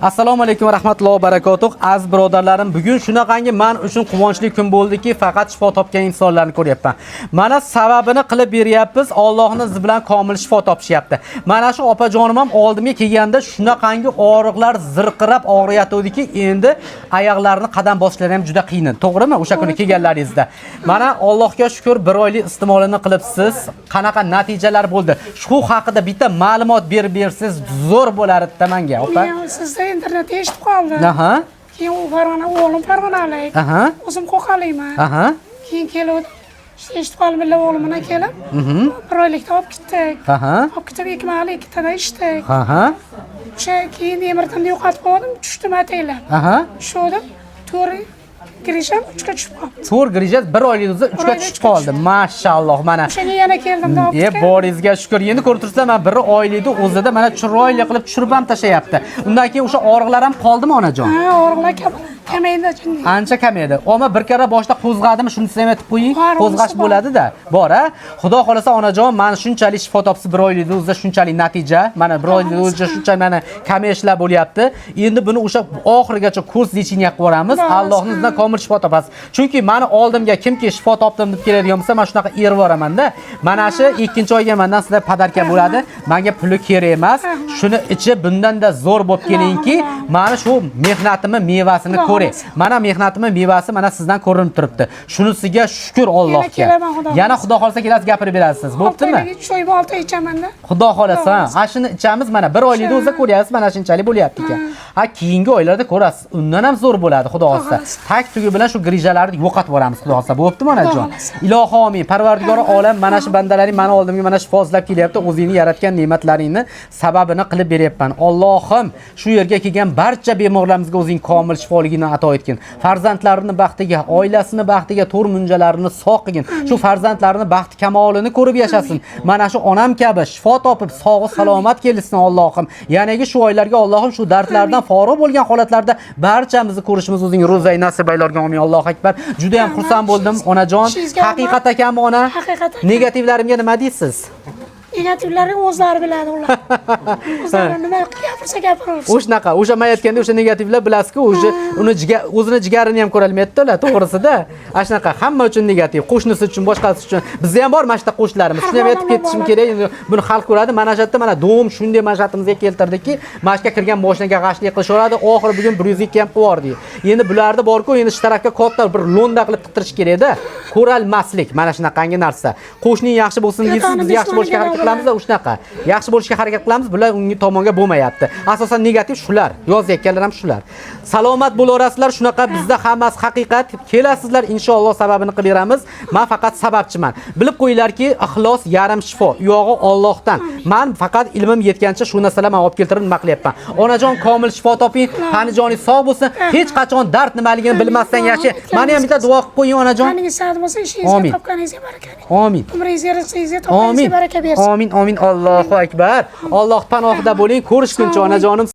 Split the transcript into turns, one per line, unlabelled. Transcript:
Assalomu alaykum va rahmatullohi va barakatuh. Aziz birodarlarim, bugun shunaqangi men uchun quvonchli kun bo'ldiki, faqat shifo topgan insonlarni ko'ryapman. Mana sababini qilib beryapmiz, Allohning izni bilan komil shifo topishyapti. Mana shu opajonim ham oldimga kelganda shunaqangi og'riqlar zirqirab og'riyotgandiki, endi oyoqlarini qadam bosishlari ham juda qiyin. To'g'rimi? O'sha kuni kelganlaringizda. Mana Allohga shukr, bir oylik iste'molini qilibsiz. Qanaqa natijalar bo'ldi? Shu haqida bitta ma'lumot berib bersangiz zo'r bo'lar edi menga, opa.
Men sizda internetda eshitib qoldim. Keyin u Farg'ona, o'g'lim farg'onalik. O'zim Qo'qonlikman. Keyin keluvdim. Eshitib qoldim, birga o'g'lim bilan kelib, bir oylikda olib ketdik. Olib ketib, ikki mahal ikkitadan ichdik. O'sha keyin MRTni yo'qotib qo'ydim, tushdim ataylab. Tushdim, to'g'ri грыжа m 3ga tushib qoldi.
To'rt грыжа bir oylik o'zida 3 ga
Bir oyda
tushib
3ga
qoldi.
tushdi.
Mashalloh, mana.
O'shanga yana keldimda olib ketgan.
Boringizga shukur. Endi ko'rib turibsizlar, mana bir oylikni o'zida mana chiroyli qilib tushirib ham tashlayapti. Undan keyin o'sha og'riqlar ham qoldimi, onajon?
Ha, og'riqlar kamaydi.
Ancha kamaydi. Ammo bir karra boshda qo'zg'adimi, shunisi ham aytib qo'ying.
Bor,
Qo'zg'ash
unisi bor.
bo'ladi-da. Bor, a? Xudo xolasa, onajon, mana shunchalik shifo topsiz, bir oylikni o'zida shunchalik natija, mana bir oylikni o'zida shuncha mana kamayishlar bo'lyapti. Endi buni o'sha oxirigacha kurs лечения qilib yuboramiz.
Xudo xohlasa.
Allohning izni komil shifo topasiz. Chunki mani oldimga kimki shifo topdim deb keladigan bo'lsa, men shunaqa erib boraman-da. Mana shu ikkinchi oyga mendan sizlar подарка bo'ladi. Menga puli kerak emas. Shuni ichi bundan-da zo'r bo'lib kelingki, mana shu mehnatimni mevasini
Xudo
ko'ring.
xohlasa.
Mana mehnatimni mevasi mana sizdan ko'rinib turibdi. Shunisiga shukur Allohga.
Kelaman, Xudo
Yana
xohlasa.
Xudo xolasa kelasiz, gapirib berasiz. Bo'ptimi?
Olti oylik, 3 oy, 6 oy ichamanda.
Xudo xolasa,
Xudo xohlasa.
ha shuni ichamiz, mana bir oylikda o'zida ko'ryapsiz, mana shunchalik bo'lyapti ekan. Ha, keyingi oylarda ko'rasiz, undan ham zo'r bo'ladi, Xudo xohlasa.
Xohlasa.
Tak tugi bilan shu грыжа larni yo'qotib boramiz, Xudo xohlasa. Bo'ptimi, onajon?
Xudo xohlasa.
Ilohi omin. Parvardigori olam, mana shu bandalaring mani oldimga mana shifo izlab kelyapti. O'zingni yaratgan ne'matlaringni sababini qilib beryapman. Allohim, shu yerga kelgan barcha bemorlarimizga o'zing komil shifoligini ato etgin. Farzandlarini baxtiga, oilasini baxtiga, to'r munjalarini sog' qilgin. Shu farzandlarini baxti kamolini ko'rib yashasin. Mana shu onam kabi shifo topib, sog' salomat kelsin, Allohim. Yanagi shu oylarga, Allohim, shu dardlardan forig' bo'lgan holatlarda barchamizni ko'rishimiz o'zing ro'zai nasib aylarga, amin. Allohu akbar. Juda ham xursand bo'ldim, onajon.
Ishingizga omad.
Haqiqat ekanmi, ona?
Haqiqat ekan.
Negativlarimga nima deysiz?
Negativlarni o'zlari biladi ular. O'zlari nima gapirsa gapiraversin.
O'shanaqa, o'sha men aytganda o'sha negativlar bilasizku, o'sha uni o'zini jigarini ham ko'rolmayapti ular, to'g'risida. Ana shunaqa hamma uchun negativ, qo'shnisi uchun, boshqasi uchun. Bizda ham bor mana shu qo'shnilarimiz. Shuni ham aytib ketishim kerak, endi buni xalq ko'radi. Mana shu yerda mana dom shunday mana shu yerimizga keltirdiki, mana shu yerga kirgan mashinaga g'ashlik qilishaveradi. Oxiri bugun 102 ham qilib yubordik. Endi bularni borku, endi shu tarafga katta bir lo'nda qilib tiqtirish kerak-da. Ko'ralmaslik mana shunaqangi narsa. Qo'shning yaxshi bo'lsin deysiz, biz yaxshi bo'lishga harakat qilamiz, shunaqa. Yaxshi bo'lishga harakat qilamiz, bular unga tomonga bo'lmayapti. Asosan negativ shular, yozayotganlar ham shular. Salomat bo'laverasizlar, shunaqa bizda hammasi haqiqat. Kelasizlar, inshaalloh sababini qilib beramiz. Men faqat sababchiman. Bilib qo'yinglarki, ixlos yarim shifo, uyog'i Allohdan. Men faqat ilmim yetgancha shu narsalarni men olib keltirib nima qilyapman. Onajon, komil shifo toping, tanijoningiz sog' bo'lsin. Hech qachon dard nimaligini bilmasdan yashang. Meni ham bitta duo qilib qo'ying, onajon.
Taningiz sog' bo'lsin, ishingizga
Amin.
Topganingizga baraka.
Amin.
Umringizga, rizqingizga, topganingizga
Amin.
Baraka bersin.
Amin, amin. Allohu akbar. Alloh panohida bo'ling. Ko'rishguncha, onajonim.